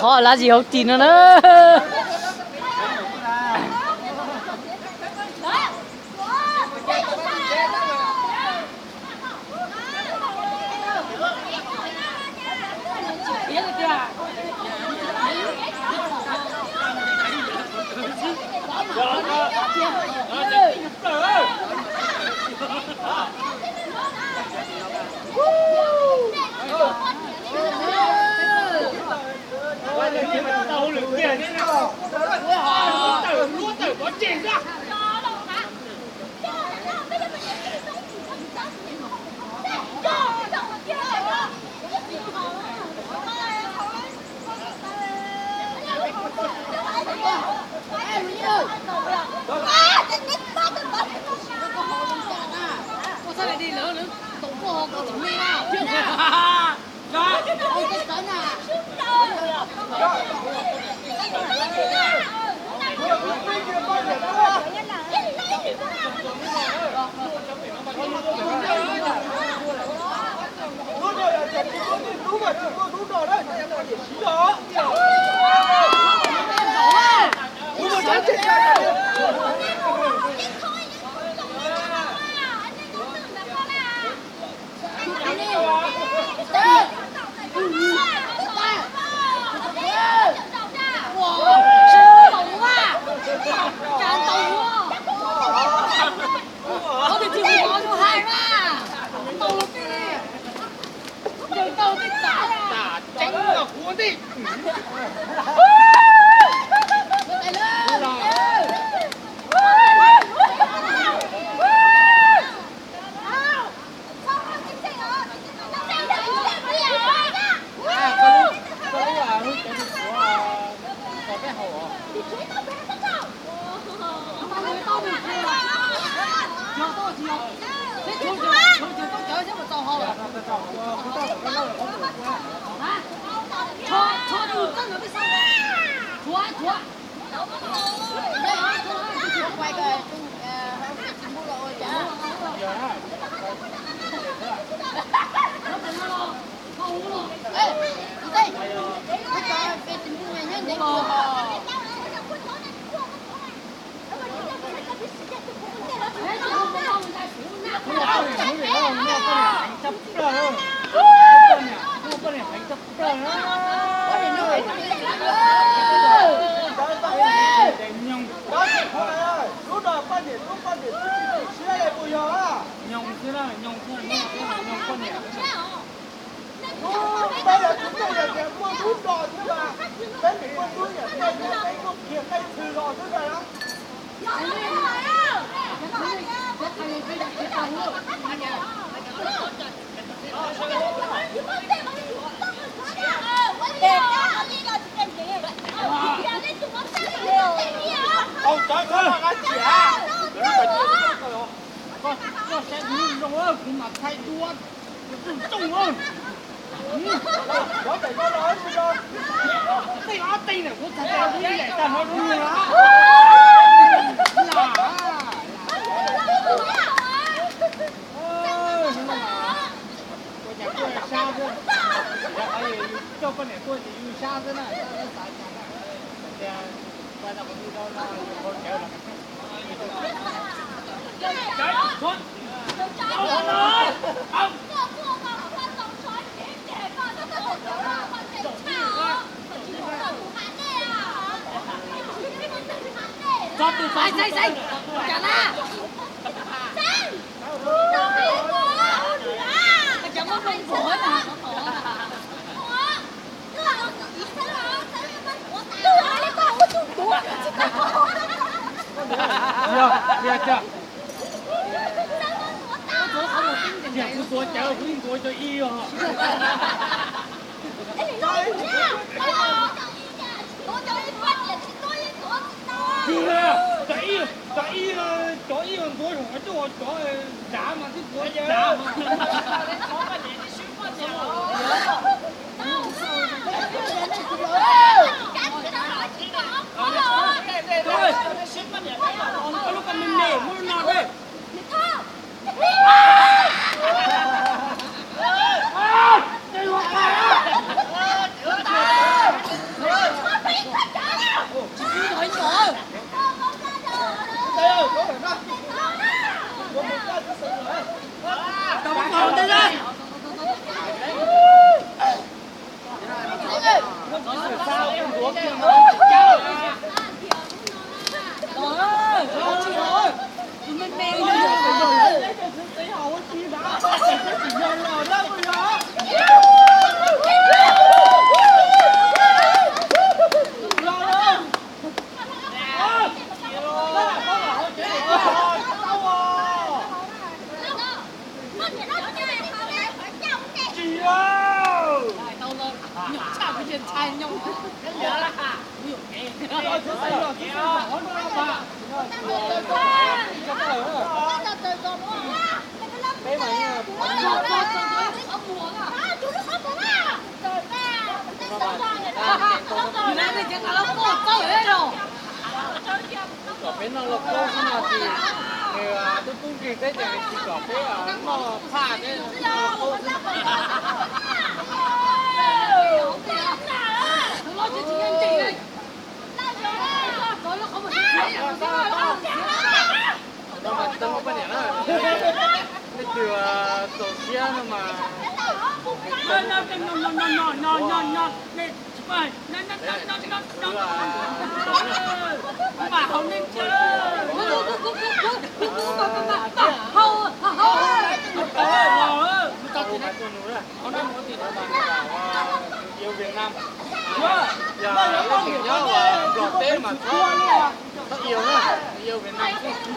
Qhov lab zim hauv tis no na. Lub no poj niam tub poj niam twb tsis tu siab li puas yog? Nyoos xwb na, nyoos xwb, nyoos poj niam. Peb yuav tsum tuaj yog tias muaj lub no xwb mas, peb tsis muaj lub yam tej no peb tuaj kiag qeej txhw los xwb ntag. Koj saib kuv zoo, kuv mam thaij duab kuv txooj txooj. Tej ob tej ntawm kuv txhais tes kuv yeej yaim tag hov zoo li lawm. Ua cas kuj sab xwb, yog qhov yus coj poj niam tuaj ces yus sab xwb na, xav xav na. Tias poj niam kuv twb rau no yus qhau cawv los. Txog tus xaiv xaiv xaiv, cas na? Cas muab nws ntuav na? Tias kuv tuav cawv kuv yeej tuav cov ib os. Tiag, cov ib, cov ib, cov ib los ntxuav zoo coj ua cov nrad mas twb tuav nrad mas. Kom peb noj lauj kaub xwb no ces nws twb pub nkeeg thiab ces nws tsis kom peb noj phaj thiab, noj lauj kaub xwb. No mas tsis tau muaj poj niam na, leej twg txaus siab no mas. Hauv no muaj tus no mas, yog leej twg nyob Nplog teb mas txhob, txhob yau na, yau Vietnam xwb.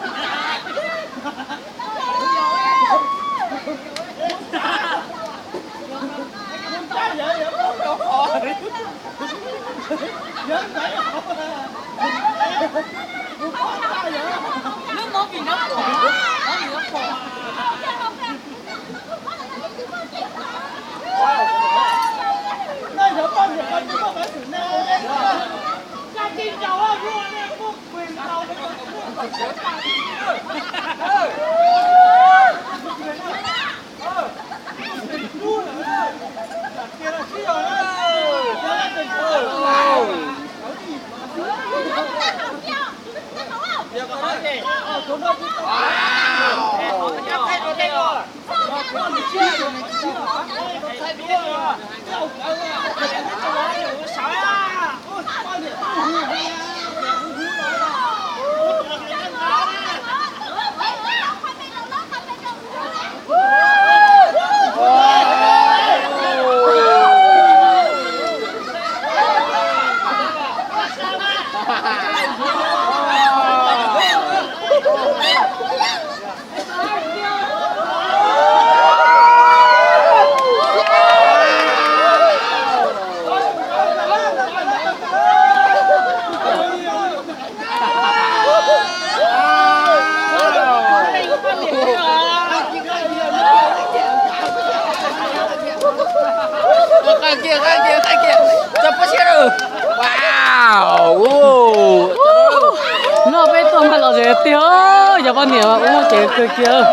Noj peb tuaj npaj los zem tiag, cov poj niam ua muaj cev kawg kiag.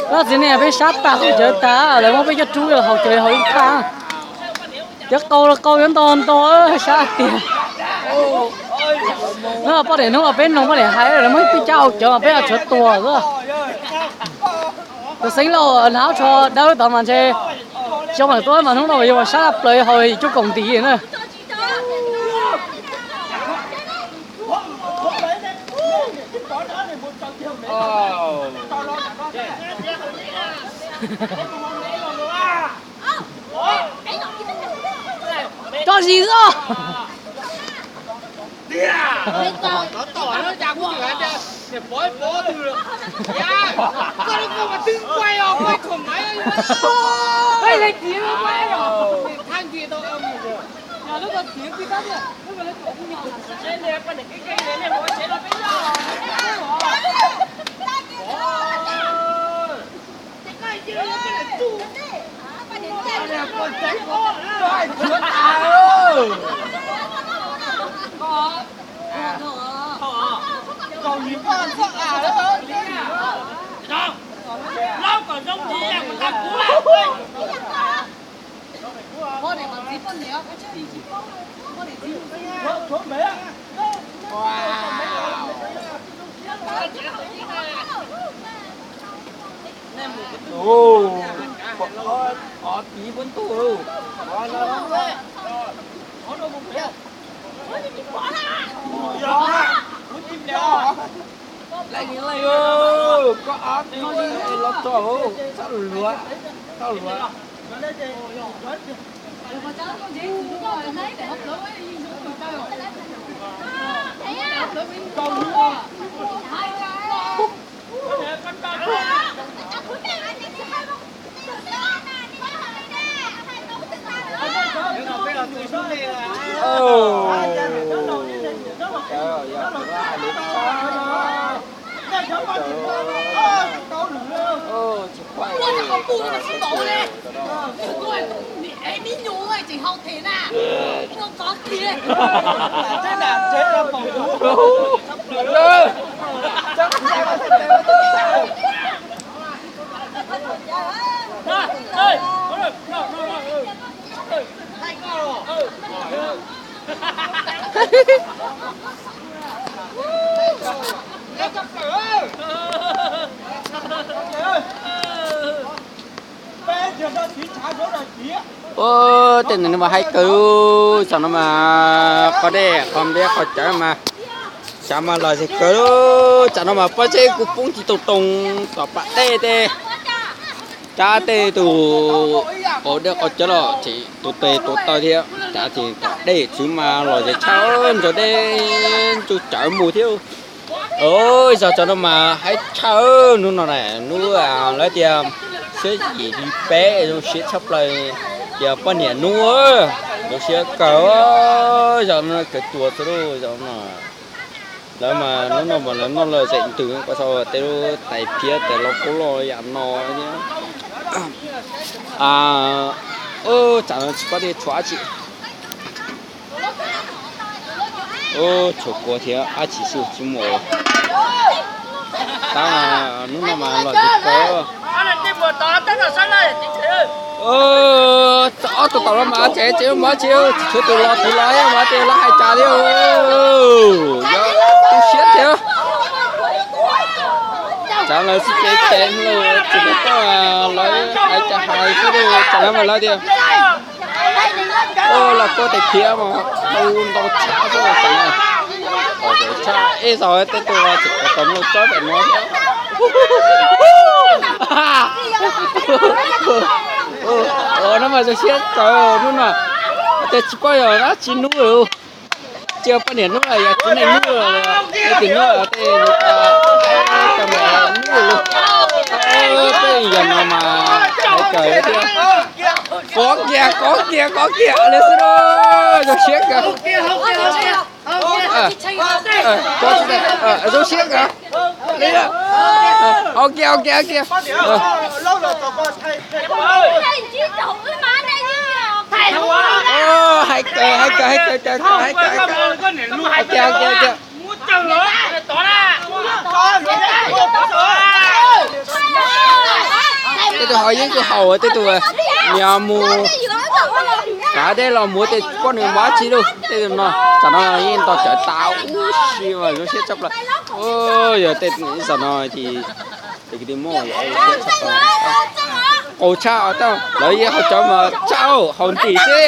Koj txiv niam peb sab tag, cawv tag, lawv muab peb coj rub los haus cawv haus ib thaj. Cov qau los qau yuav ntau ntau, sab tiag. Poj niam hnub los peb noog poj niam hais, lawv muab peb coj haus cawv mas peb ho tshuav tuag xwb. Tus xeeb lauj hnav tsho dawb tod mas ntshe tsis mam tuaj mas hnub no yuav sab plaws haus yim cuaj kaum ntiv na. Tso zis xwb. Ov, tiv puab ntuj. Leej leej, koj ob tug los txog, txhob luav, txhob luav. Ua, tej ntawd mas haib kawg, tam no mas qhov dej qhov ntiab qhov cawv mas, tam no mas lom zem kawg, tam no mas pob zeb kuj poob tsis tau toog tom pas dej tej. Rab tej tus qau dej qau cawv los ces tus tes tuav taw thiab, rab ces tom dej txwv mas lom zem tshaj, ntsaum dej ntsaum cawv mus thiab. Zog tam no mas haib tshaj, hnub no na, hnub lawv tias xiab yim hli peb zoo siab tshaj plaws, tias poj niam hnub zoo siab kawg. Zog no kawg tuag xwb lauj, zog no. Lawv mas hnub no mas lawv noj lom zem ntws, kuv xav tej lub tais phiab tais los kub los yam no thiab. Tsam no tsis paub tias tshuav dab tsi. Tshuav kua thiab dab tsi xwb tsis muaj. Tab hnub no mas lom zem kawg. Ob tug tom no mas tsev tsev mov tsis tshuav tus los tus los mas tej lawv hais cas thiab. Yog tu siab thiab. Tsam lawv xij ces ces tsis tau, lawv hais cas hais xwb, tsam lawv mas lawv tias los kua tais phiab mas tau ntau tshaj xwb tsam no. Tshaj ib zaug tej tus tseem kom mloog tsob pem no thiab. No mas zoo siab kawg hnub no. Tej tsis paub yog dab tsi hnub lawm. Cia poj niam hnub los yog txiv neej hnub los, tej tim hnub los tej cov me hnub los. Tej yog no mas hais kawg thiab. Kov kiag kov kiag kov kiag li xwb na. Zoo siab kawg. Zoo siab kawg. Li, hau kiag hau kiag hau kiag. Hais kawg hais kawg hais kawg hais kawg hais kawg. Hau kiag hau kiag hau kiag. Tej tus haus yeeb kuj haus, tej tus niag mus kav dej los mus tej poj niam mov dab tsi lauj. Tej tus no tam no yeej nto cawv tas ub si mas zoo siab tshaj plaws. Yog tej tam no ces tej kwv tij Hmoob qaug tshaj, lawv yeej haus cawv mas tshaj, haus ntim xwb.